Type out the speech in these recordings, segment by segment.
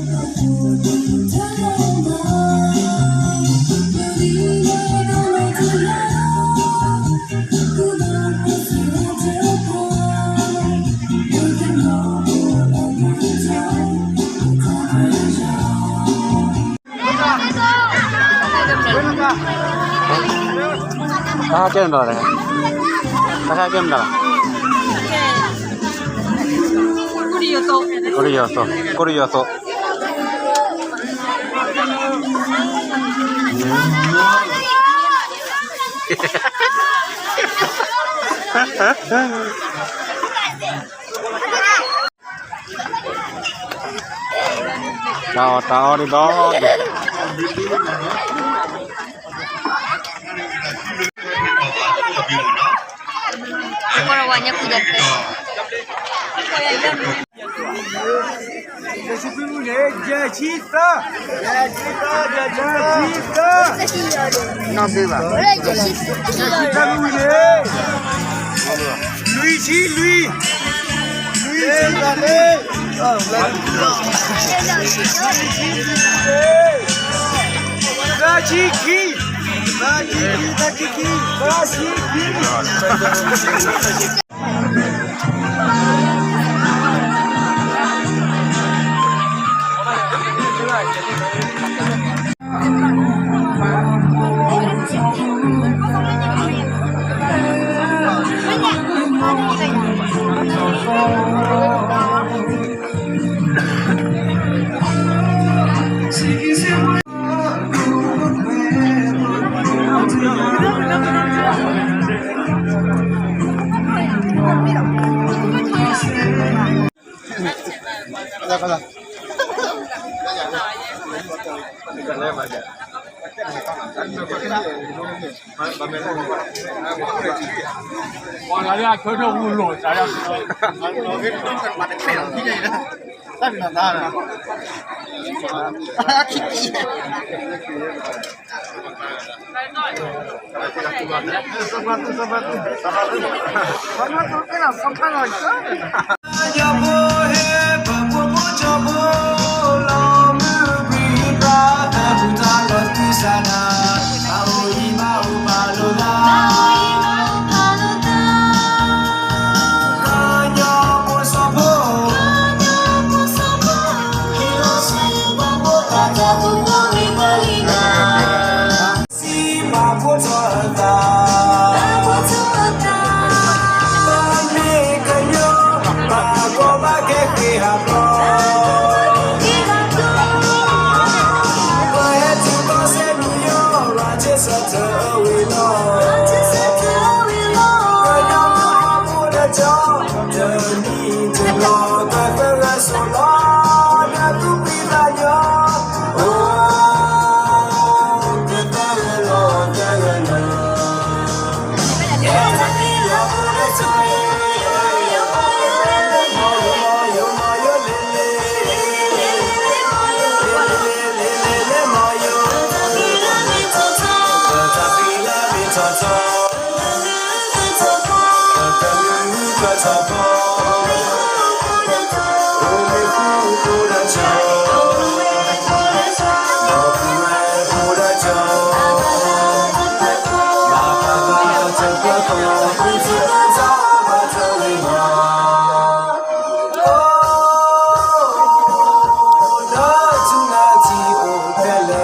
တၢ်ဟဲကဲမတၤလဲၣ်, တၢ်ဟဲကဲမတၤလဲၣ်, ကိၣ်တယီၤသိး, ကိၣ်တယီၤသိး. တၢ်အီၣ်တၢ်အီဒ်ဒီးဒ် ယဲၢ်ဆံသၢ, ယဲၢ်ဆံသၢ, ယဲၢ်ဆံသၢ, နီၢ်ဘ့ဘၣ်, ယဲၢ်ဆံသၢန့ၣ်, လွံၢ်ဆံလွံၢ်, လွံၢ်ဆံလွံၢ်, သၢဆ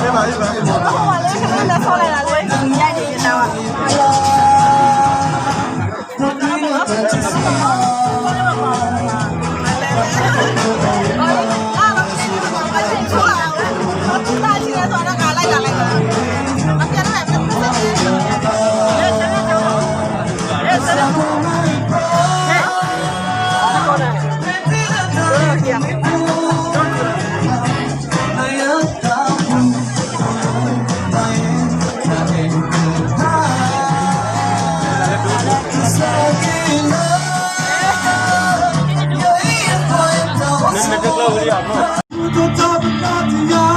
ံခံ, သၢဆံခံ, သၢဆံခံ, သၢဆံခံ.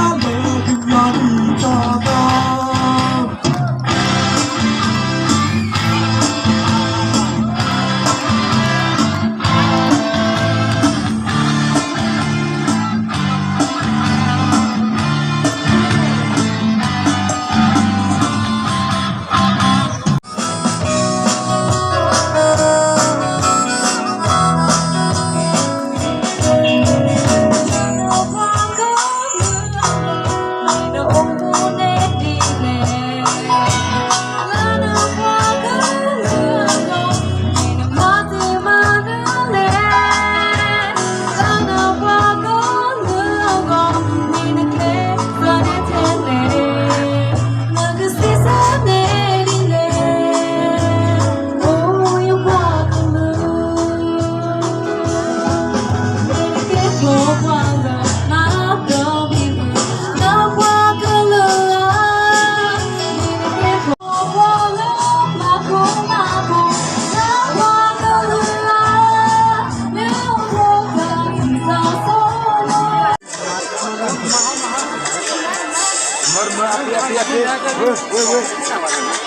ဝ့ၢ် ဝ့ၢ် ဝ့ၢ်,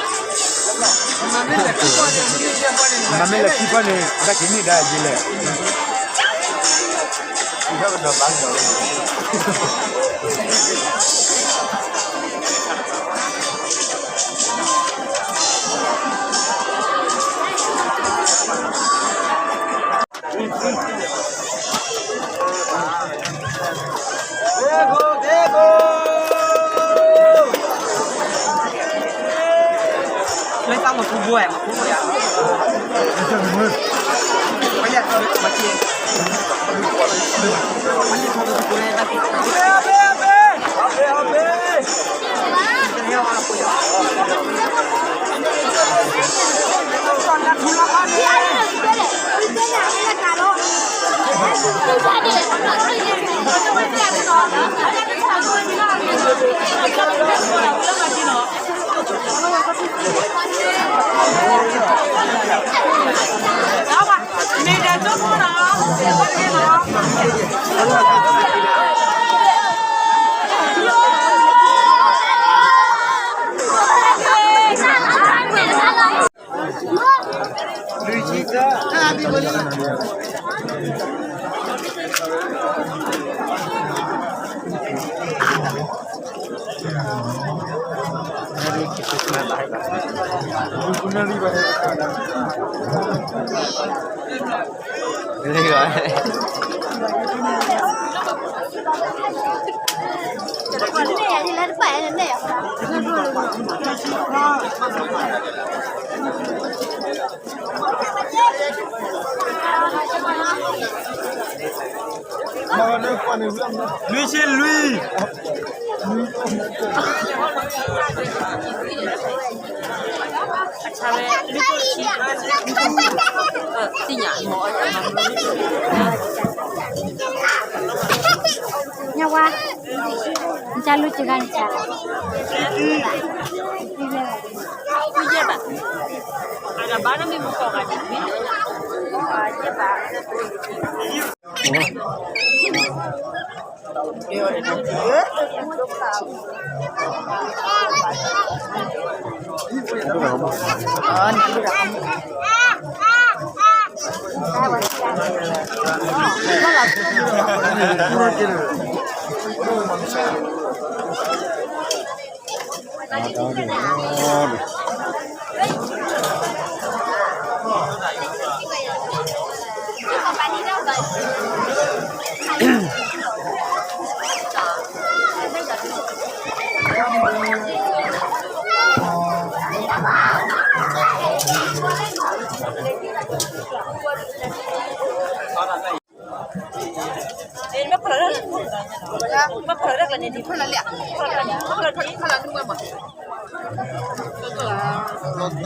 မ့မ့ၢ်လဲၤခံပီန့ၣ် အတၢ်က့ၤန့ၢ်ဒၣ်ယလဲၣ်, ကဒီးဘၣ်ကဒီး လွံၢ်ဆံလွံၢ်, ညဝါ, နကလူစဂၤနက,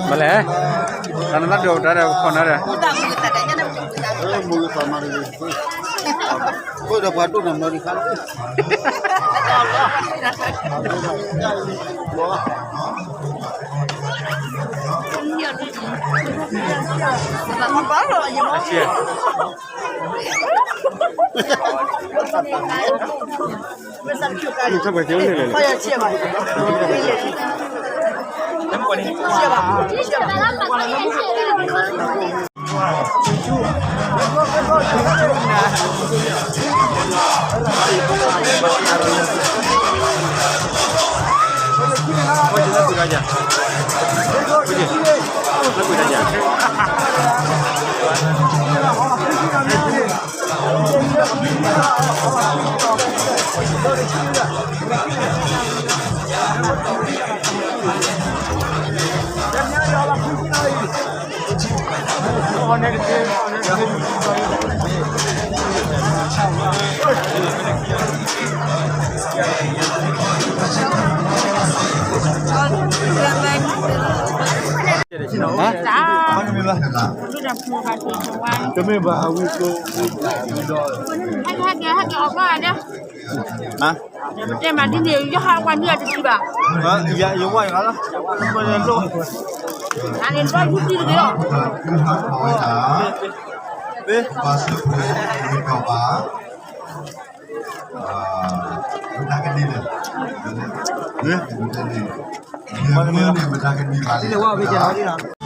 မလဲၣ်, တၢ်နတၢ်ဒိးတၢ်ဒီး ခီနၤဒီး မူဂသးမၤတဂ့ၤ, ဃိဒီးပှၤဒိၣ်နၤမၤတခါ, တမ့ၢ်ဘၣ်အဝံၤကျိ, ဟါ, ပတဲမၤဒ်န့ၣ် ယဟးကွၢ်မ့ၢ်အတထံၣ်ဘၣ်, ယဝဲယဂၤလီၤ, ပလိၣ်, အန့ၣ်ဘီယူတံၢ်တဂ့ၤလီၤ, ပှၤစၢဖှိၣ်ဝံၤကီၢ်ဘၣ်, တၢ်ကန့ၣ်လၢ, န့ၣ်, မ့ၢ်န့ၣ်မတၤကနံၤဘၣ်လဲၣ် ဒ်လဲၣ်ဝဲ ပကဲလီၤဒ်လီၤ တၢ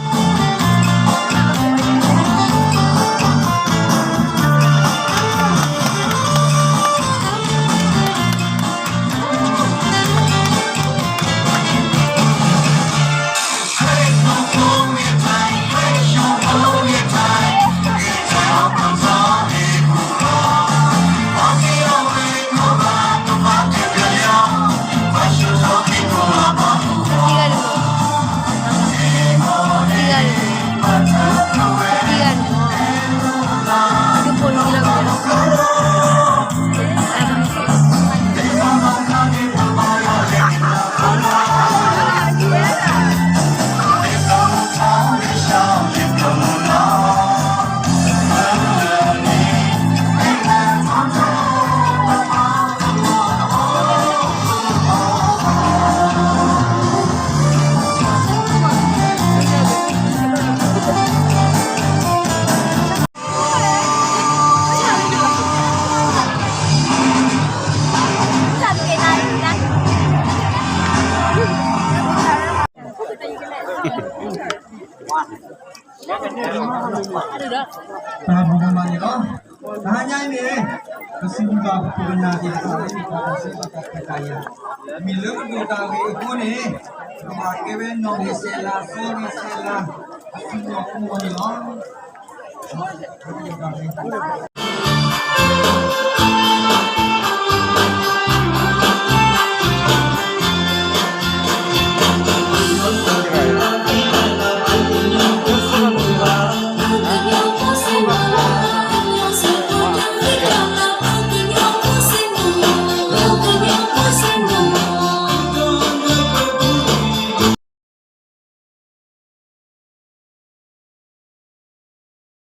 ်ဘၣ်မၤန့ၣ်လီၤ. တဟါညါအံၤန့ၣ် ပစံးဘျုးဘၣ်ပခိၣ်ပနၢ်သ့ၣ်တဖၣ်လၢ ပှၤတၢ်ဆဲးဘၣ်တၢ်ခွဲးတၢ်ယာ်, မ့ၢ်လၢပဒိၣ်တၢ်ဂ့ၢ်အဃိန့ၣ် ပဘၣ်ကဲဝဲနီၣ်ဂံၢ်ဆဲးလၤ သီဂံၢ်ဆဲးလၤ အစံၣ်ညီၣ်ကွီၢ်န့ၣ်လီၤ.